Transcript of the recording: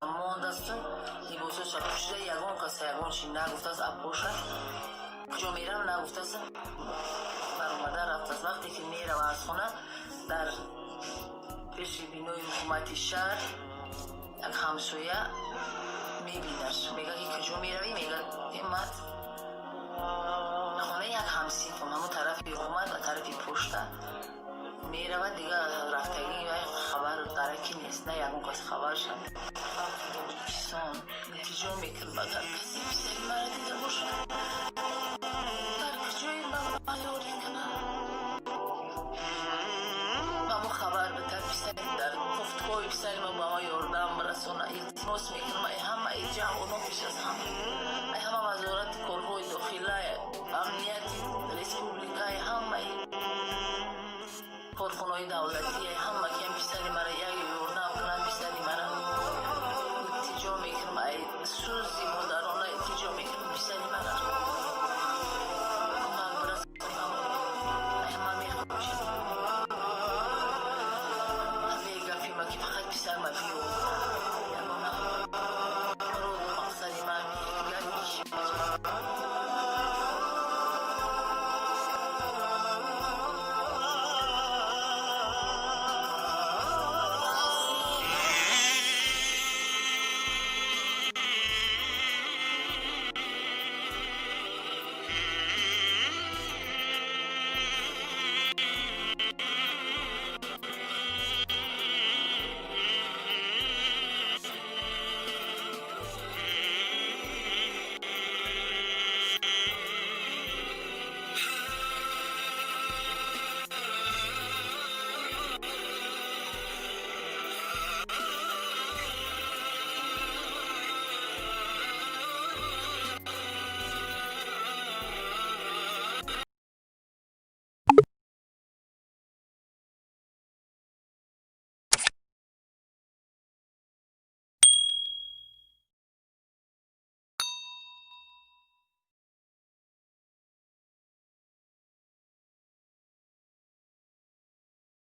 Мондасту либосоша пӯшида, ягон каса ягон чи нагуфтааст. Апоша куҷо мерам нагуфтааст, баромада рафтааст. Вақте ки мерава аз хона, дар пеши бинои ҳукумати шаҳр як ҳамсоя мебинаш, мега ки куҷо меравӣ? Мега, ман хонаи як ҳамсинфам, ҳамон тарафи ҳукумат ва тарафи пошта меравад. Дигар рафтагӣ хабар дараки нест, на ягон кас хабарша. Тоҷикистон, илтиҷо мекунам, агар касе писари мара дида бошад, дар куҷое ба ман ёрӣ кунад, ба мо хабар бита, писари дар кофтукови писари ма ба мо ёрдам расона. Илтимос мекунам ай ҳамаи ҷавонон, пеш аз ҳама ай ҳама вазорати корҳои дохила, амнияти республика, ай ҳамаи корхонаҳои давлатӣ, ай ҳама ки писари мара